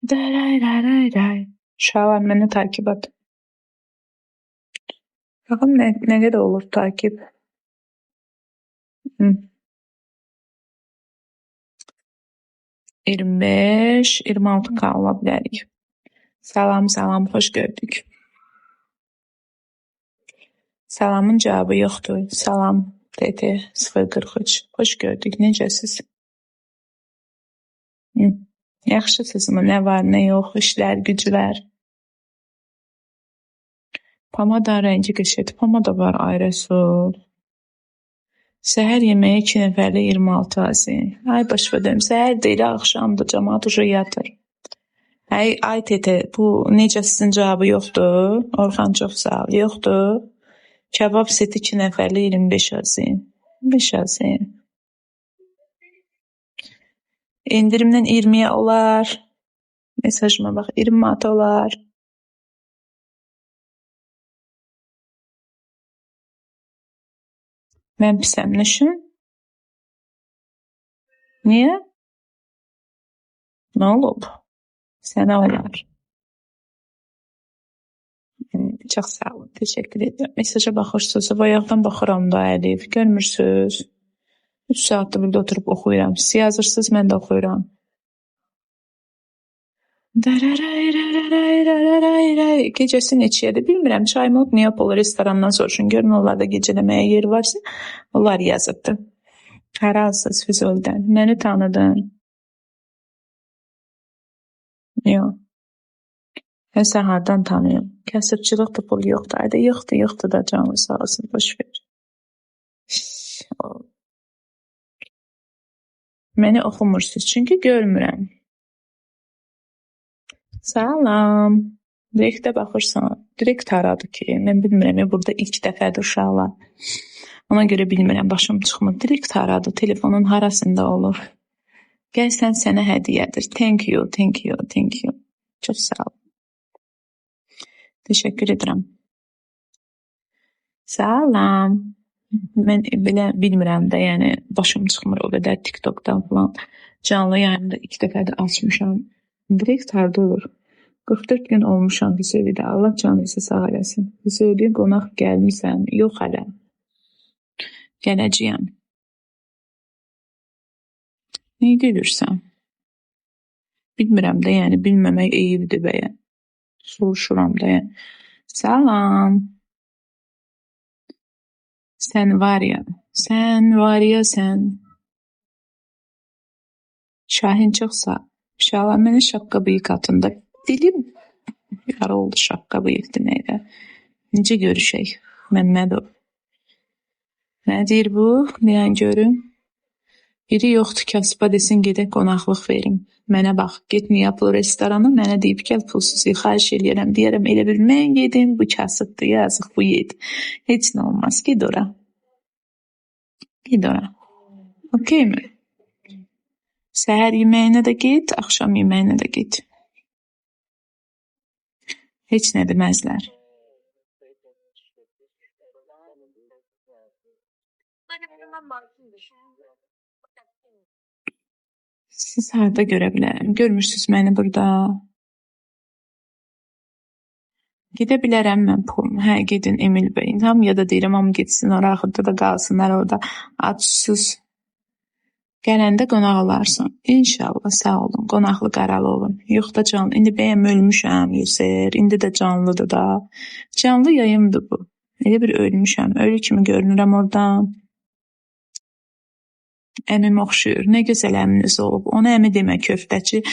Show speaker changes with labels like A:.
A: Daray ray ray. Uşaqlar mənə takip at. Baxım nə qədər olur takip. Hı. 25, 26K ola bilərik. Salam, salam, xoş gördük. Salamın cavabı yoxdur. Salam, TT 043. Xoş gördük. Necəsiz? Hı. Yaxşısınızmı? Nə var, nə yox, işlər, güclər. Pomada rəngi qəşəngdir. Pomada var, ay Rəsul. Səhər yeməyi 2 nəfərlik 26 azin. Ay başa dönüm. Səhər deyil, axşamdır. Camaat uje yatır. Ay, ay TT, bu necə sizin cavabı yoxdur? Orxan çox sağ ol. Yoxdur. Kebab seti 2 nəfərlik 25 azin. 25 azin. Endirimdən 20-yə olar. Mesajıma bax, 20 manat olar. Mən pisəm, nəşin? Niyə? Nə olub? Sənə olar. Çox sağ olun, təşəkkür edirəm. Mesaja baxırsınız, bayaqdan baxıram da Əlif, görmürsünüz. 3 saatdır burada oturub oxuyuram. Siz yazırsınız, mən də oxuyuram. Gecəsi neçəyədir bilmirəm. Çay Mod Neapol restorandan soruşun. Görün onlarda gecələməyə yer varsa, onlar yazıbdır. Haralısınız Füzulidən? Məni tanıdın? Yox. Mən sən hardan tanıyım? Kasıbçılıqdır, pul yoxdur. Ayda yoxdur, yoxdur da canlı sağ olsun, boş ver. Məni oxumursunuz, çünki görmürəm. Salam. Direktə baxırsan. Direkt haradır ki? Mən bilmirəm, burada ilk dəfədir uşaqlar. Ona görə bilmirəm, başım çıxmır. Direkt haradır? Telefonun harasında olur? Gəlsən sənə hədiyyədir. Thank you, thank you, thank you. Çox sağ ol. Təşəkkür edirəm. Salam. Mən belə bilmirəm də, yəni başım çıxmır o qədər TikTokdan falan. Canlı yayımda ilk dəfədir açmışam. Direkt harda olur? 44 gün olmuşam Füzulidə. Allah canınızı sağ eləsin. Füzuliyə qonaq gəlmisən? Yox hələ. Gələcəyəm. Niyə gülürsən? Bilmirəm də, yəni bilməmək eyibdir bəyə. Soruşuram da, yəni. Salam. Sən var ya, sən var ya sən. Şahin çox sağ. Uşaqlar mənə şapka bıyıq atın da. Dilim yara oldu şapka bıyıq deməklə. Necə görüşək? Məmmədov. Nə deyir bu? Deyən görüm. Biri yoxdur kasıba desin gedək qonaqlıq verim. Mənə bax, get Neapol restorana, mənə deyib gəl pulsuz xahiş eləyərəm. Deyərəm elə bil mən yedim, bu kasıbdır, yazıq bu yedi. Heç nə olmaz, ged ora. Ged ora. Okey mi? Səhər yeməyinə də get, axşam yeməyinə də get. Heç nə deməzlər. Siz harda görə bilərəm? Görmürsüz məni burada. Gedə bilərəm mən pul. Hə, gedin Emil bəy. Hamıya da deyirəm, hamı getsin ora, axırda da qalsınlar orada. Ac-susuz. Gələndə qonaq olarsan. İnşallah, sağ olun. Qonaqlı qaralı olun. Yox da canlı. İndi bəyəm ölmüşəm, Yuser. İndi də canlıdır da. Canlı yayımdır bu. Elə bir ölmüşəm. Ölü kimi görünürəm oradan. Əmim oxşuyur. Nə gözəl əminiz olub. Ona əmi demə köftəçi.